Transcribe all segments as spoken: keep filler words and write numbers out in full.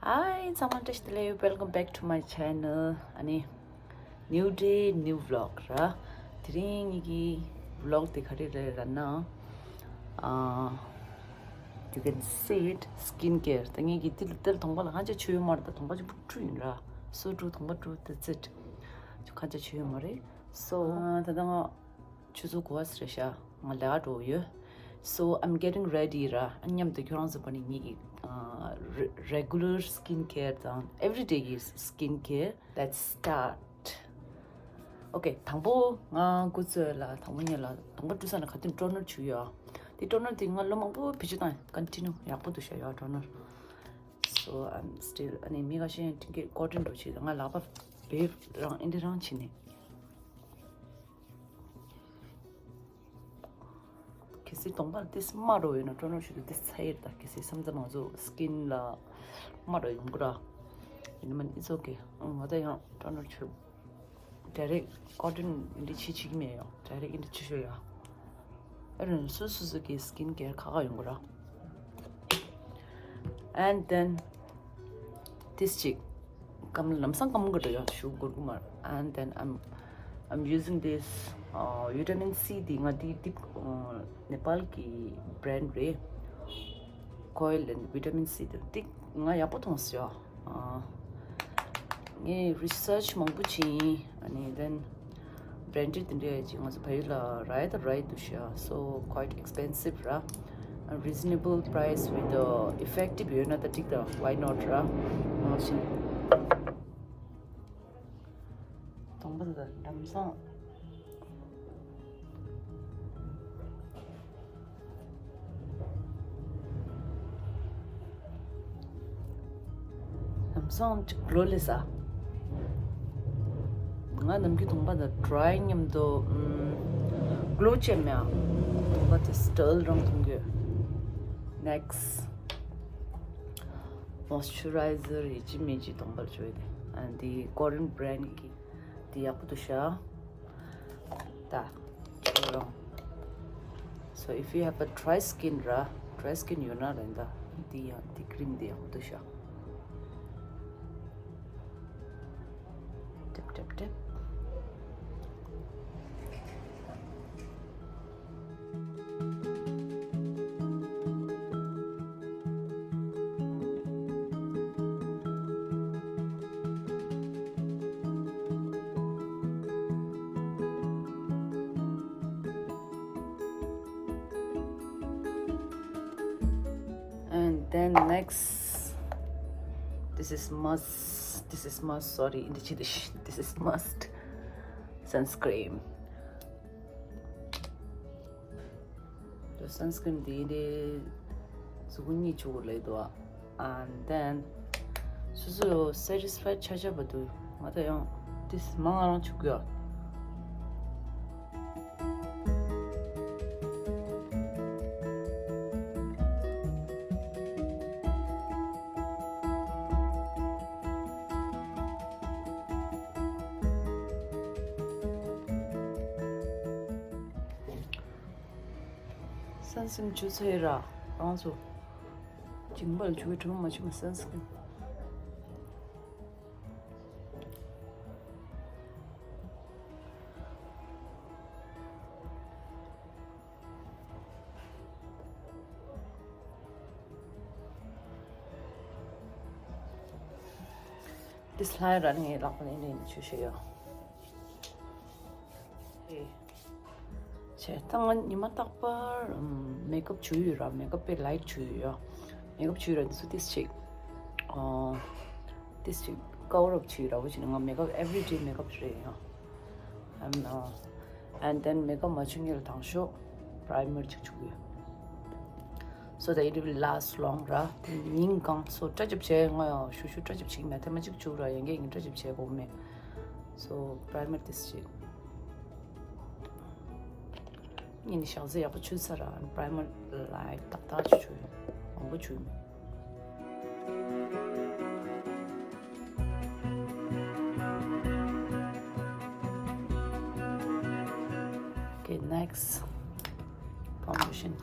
Hi, ཚང་མ་བཀྲ་ཤིས་བདེ་ལེགས། Welcome back to my channel. ཨ་ནི། New day, new vlog ར། དེ་རིང་ངེད་ཀྱི་vlog དེ་ག་རེ་རེད་ལབ་ན། ཨ། You can see it, skin care. ད་ངེད་ཀྱི་དེ་དེར་གདོང་པ་ལ་ཁ་ཆེ་བྱས་ཡོད་མ་རེད། ད་གདོང་པ་ཆེན་པོ་བཀྲུས་ཡིན་ར། སོ་བཀྲུས། གདོང་པ་བཀྲུས། That's it. ཁ་ཆེ་བྱས་ཡོད་མ་རེད། So ད་ལྟ་ང་ཆུ་ཚོད་དགུ་པ་ཟེར་ཤག་ང་ལས་ཀ་འགྲོ་ཡོད། So I'm getting ready ར། མཉམ་དུ་ཁྱོད་རང་ཚོ་བར་ནས་ངེད་ཀྱི་ཨ་རེ་regular skin care དང་everyday གི་skin care. Let's start. Okay, དང་པོ་ང་འགོ་བཙུགས་ལ། དང་པོ་ཉིད་ལ་གདོང་པ་བཀྲུས་ཚར་ནས་ག་དུས་ཊོ་ནར་བྱུག་ཡོད། དེ་ཊོ་ནར་དེ་ང་ལོ་མང་པོ་བེད་སྤྱོད་བཏང་། Continue ཡག་པོ་འདུག་ཤག་ཡོད་ཊོ་ནར། So I'm still ཨ་ནི་མི་ཁ་ཤས་ཀྱིས་ཀོ་ཊོན་འགྲོ་བྱེད། ང་ལག་པ་བེབ་རང་ཨིན་དྲི་རང་བྱེད་ནས། གལ་སྲིད་གདོང་པ་ལ་ཏིས་དམར་རོ་ཡོད་ན་ཊོ་ནར་བྱེད་དུས་ཏིས་ཚ་ཡིར་ད། གལ་སྲིད་བསམ་ཚ་མང་ཚོ་སི་ཀིན་ལ་དམར་རོ་ཡོང་གི་ར། ཡིན་ནའི་མིན། It's okay. ང་ད་ཡང་ཊོ་ནར་བྱེད། ཌའི་རེག་ཀོ་ཊོན་ཨིན་དྲི་བྱེད་བྱེད་ཀྱི་མེད་ཡོ། ཌའི་རེག་ཨིན་དྲི་བྱེད་ཤོག་ཡ། ཨ་རུ་སོ་སོ་སོ་གི་སི་ཀིན་ཀེར་ཁ་ཁ་ཡོང་གི་ར། And then this ཅིག་སྐམ། ལམ་སང་སྐམ་གི་འགྲོ་ཡོད། ཞུ་དགོས་ཀྱི་མ་རེད། And then I'm I'm using this uh, vitamin C དེ། ང་དེ་དེ་ནེ་པཱལ་གི་བྷི་རན་ཌི་རེད། Koil and vitamin C དེ་དེ་ང་ཡག་པོ་མཐོང་སོང་ཡ། ངས་རི་སར་ཆི་མང་པོ་བྱས་ཡིན། ཨ་ནི་then བྷི་རན་ཌི་དེ་འདྲ་ཅིག་ང་ཚོ་ཕ་ཡུལ་ལ་རག་ཡ་ད་རག་ཡ་འདུག་ཤག So quite expensive ར། Reasonable price with the effective ཡོད་ན་ད་འགྲིག་ད། Why not ར། ང་ཞིག་གདོང་པ་ད་ལམ་སང་། ལམ་སང་ཅིག་གློ་ལེ་ས། ང་ནམ་རྒྱུན་གདོང་པ་དང་ཌི་རའི་མཉམ་དུ་ཨམ། གློ་ཅན་མེད་ཨ། གདོང་པ་དེ་ཌལ་རང་མཐོང་གི། Next moisturizer ཡིན་གཅིག་མིན་གཅིག་གདོང་པར་བྱོས་ཏེ། ཨ་འདི་Korean བྷི་རན་ཌི་གི་འདི་ཡག་པོ་འདུག་ཤག་ད། ཁྱོད་རང་། So if you have a dry skin ར། ཌི་རའི་སི་ཀིན་ཡོད་ན་རེད་ད། འདི་ཡང་འདི་ཀི་རིམ་འདི་ཡག་པོ་འདུག་ཤག་ཊེབ་ཊེབ་ཊེབ། And then next, this is must, this is must, sorry, in the Chitish, this is must sunscreen. The sunscreen འདི་འདི་གཟུགས་པོ་གཉིས་བྱུག་ལེ་དོ། And then སོ་སོ་སེ་ཊི་སི་ཕའི་ཆ་ཆ་བ་དུ་ང་ད་ཡང་this མང་ང་རང་བྱུག་གི་ཡོད། སན་སི་ཀིན་བྱུགས་ཚར་ར། རང་ཚོ་ཇིང་པར་བྱུགས་པའི་དྲི་མ་མ་བྱུང་བ་སན་སི་ཀིན། འདི་སླ་ར་ནི་ལག་པ་ནས་ནས་ཆུ་ཤེས་ཡོད། བྱས་ད་ང་ཉི་མ་རྟག་པར་མེག་ཨབ་བྱུག་ཡོད་ར། མེག་ཨབ་དཔེ་ལའིཊ་བྱུག་ཡོད། མེག་ཨབ་བྱུག་ཡོད་ར། འདི་ཚོ་ཏིས་ཅིག་ཏིས་ཅིག་ཀ་བར་ཨབ་བྱུག་ཡོད་ར། འོ་བྱས་ནས་ང་མེག་ཨབ་everyday མེག་ཨབ་རེད་ཡ། I'm uh, and then མེག་ཨབ་མ་བྱུག་སྔོན་ལ་དང་ཤོག་པྲའི་མར་ཅིག་བྱུག་ཡོད། So that it will last long ར། དེ་ཉིན་གང་སོ་སྐྲ་རྒྱབ་བྱས། ང་ཡང་ཞུ་ཞུ་སྐྲ་རྒྱབ་བྱེད་ཀྱི་མེད། ཐེངས་མ་གཅིག་བྱུག་ར། ཡང་གས་ཡིན་སྐྲ་རྒྱབ་བྱས་དགོས་མེད། So པྲའི་མར་ཏིས་ཅིག་ཉིན་ཞག་ཚེ་ཡག་པོ་ཆུ་ཚ་ར། པྲའི་མར་ལའིཊ་ཏག་ཏག་ཆུ་ཆུ་མང་པོ་ཆུ་མེད། Okay, next foundation.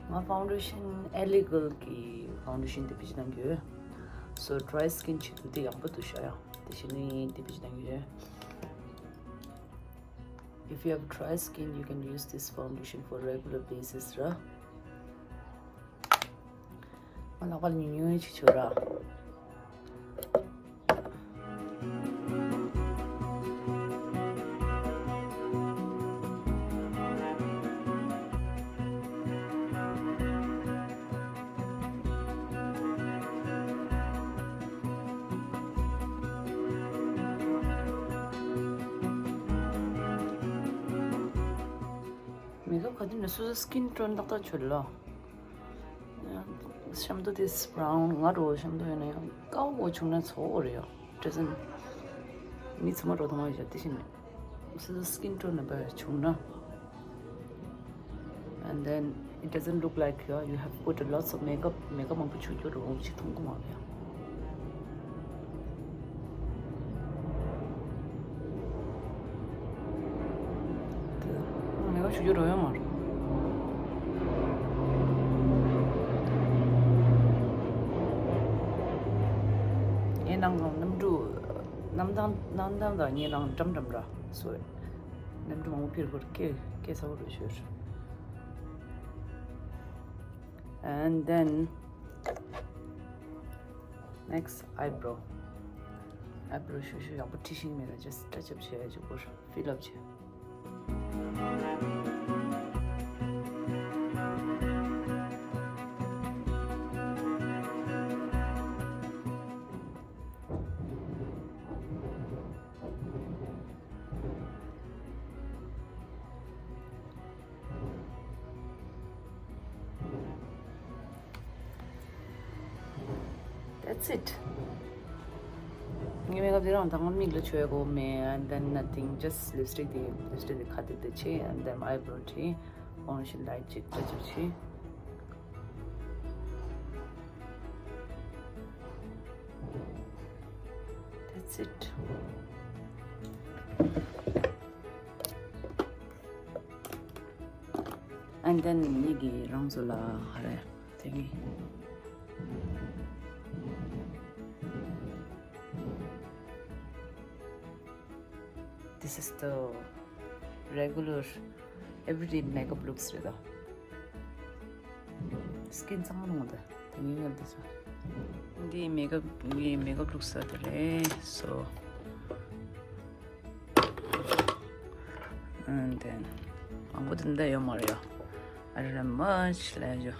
ང་ཕའུན་ཌེ་ཤན་ཨེ་ལི་གལ་གི་ཕའུན་ཌེ་ཤན་དེ་བེད་སྤྱོད་གཏང་གི་ཡོད། So dry skin ཆེད་དུ་དེ་ཡག་པོ་འདུག་ཤག་ཡ། དེ་བཞིན་ནི་དེ་བེད་སྤྱོད་གཏང་གི་ཡོད། If you have dry skin, you can use this foundation for regular basis ར། ང་ལག་པ་ལ་ཉུང་ཉུང་ཅིག་བྱོས་ར། མེ་ཀབ་ག་དུས་ནས་སོ་སོ་སི་ཀིན་ཊོན་ཏག་ཏག་བྱོས་ལོ། ཤམ་ཏོ་དེ་སི་བྷ་རའུན་ང་འདྲ་བོ་ཤམ་ཏོ་ཡོད་ན་ཡང་དཀར་པོ་བྱུང་ན་ཚོ་བོ་རེད་ཡ། ཌ་ཛན། མི་ཚང་མ་འདྲ་བོ་མཐོང་བ་ཡོད་དེ་བཞིན་ནས། སོ་སོ་སི་ཀིན་ཊོན་ནས་བྱུང་ན། And then it doesn't look like you, you have put a lots of makeup. མེ་ཀབ་མང་པོ་བྱུག་རྒྱུ་རུ་འོང་ཅི་མཐོང་གི་མ་རེད། མེ་ཀབ་བྱུག་རྒྱུ་རུ་ཡོད་མ་རེད། ངའི་ནང་གང་གནམ་གྲུ། གནམ་ཐང་གནམ་ཐང་དང་ངའི་ནང་འགྲམ་འགྲམ་ར། སོ་རི། གནམ་གྲུ་མང་པོ་ཕེབས་ཁུལ་སྐད་སྐད་ཚ་བོ་རུ་ཤོར། And then next eyebrow. Eyebrow ཤུ་ཤུ་ཡག་པོ་འཁྲི་ཤིང་མེད་ལ་just touch up བྱས་ཡ་ཅིག་པོ་fill up བྱས། That's it. ངའི་མེ་ཀབ་དེ་རང་དང་མིག་ལ་བྱོས་དགོས་མེད། And then nothing, just lipstick དེ་lipstick དེ་ཁ་དེ་དེ་བྱས། And then eyebrow བྲིས། ཕོན་ཌེ་ཤན་ལའིཊ་ཅིག་ཏ་ཅིག་བྱས། That's it. And then ཡིད་ཀྱི་རང་བཟོ་ལ་ཧ་རེ་དེ་གི། This is the regular everyday makeup looks རེད་ད། སི་ཀིན་གཙང་མ་རུང་བ་དེ་ངའི་ཡོད་དེ་ཚོ། འདི་མེ་ཀབ་ངའི་མེ་ཀབ་ལུག་ས་དེ་རེད། So and then མང་པོ་དེ་འདྲ་ཡོད་མ་རེད་ཡ། I don't have much ལབ་ཡོད།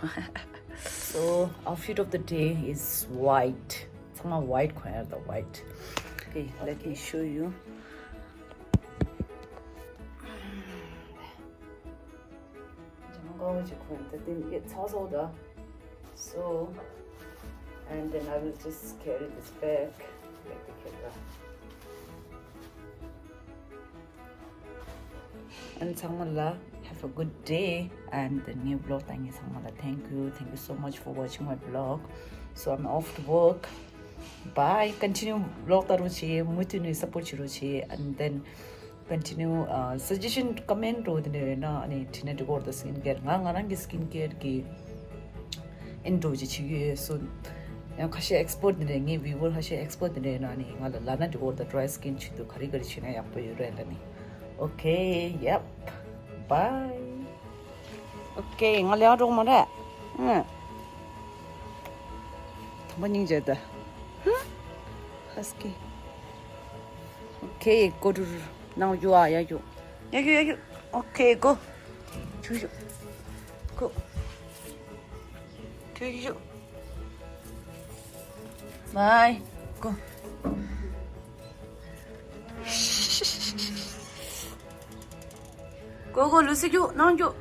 So outfit of the day is white. ཚང་མ་white གོན་ཡ་རེད་ད། White. Okay, let me show you. ཇ་མ་དཀར་པོ་ཅིག་གོན་ད་དེ་ཚ་ཚ་ད། So and then I will just carry this bag. Let me carry that. And ཚང་མ་ལ have a good day. And the new vlog ལྟ་མཁན་ཚང་མ་ལ thank you, thank you so much for watching my vlog. So I'm off to work. Bye. Continue vlog ལྟ་རོགས་བྱེད། མུ་མཐུད་ནས་support བྱེད་རོགས་བྱེད། And then continue, uh, suggestion, comment འདྲ་བོ་དེ་འདྲ་ཡོད་ན་ཨ་ནི་བྲིས་ན་འགྲིག་གི་རེད་ད། Skin care ང་ང་རང་གི་skin care གི་ཨེན་འགྲོ་ཅིག་བྱེད་ཀྱི་ཡོད་སོང་། ཡང་ཁ་ཤས་expert དེ་འདྲ་ངའི་viewer ཁ་ཤས་expert དེ་འདྲ་ཡོད་ན་ཨ་ནི་ང་ལ་ལབ་ན་འགྲིག་གི་རེད་ད། Dry skin ཆེད་དུ་ག་རེ་ག་རེ་བྱས་ན་ཡག་པོ་ཡོད་རེད་ལབ་ནི། Okay, yep. Bye. Okay, ང་ལས་འགྲོ་གི་མ་རེད། ཨང་། དམ་པ་སྙིང་རྗེ་ད། ཧ་སི་ཀི། Okay, go to, now you are, yeah, you. Yeah, you, yeah, you. Okay, go. ཆུ་ཆུ། Go. ཆུ་ཆུ། Bye. Go. Go, go, Lucy, you, now you.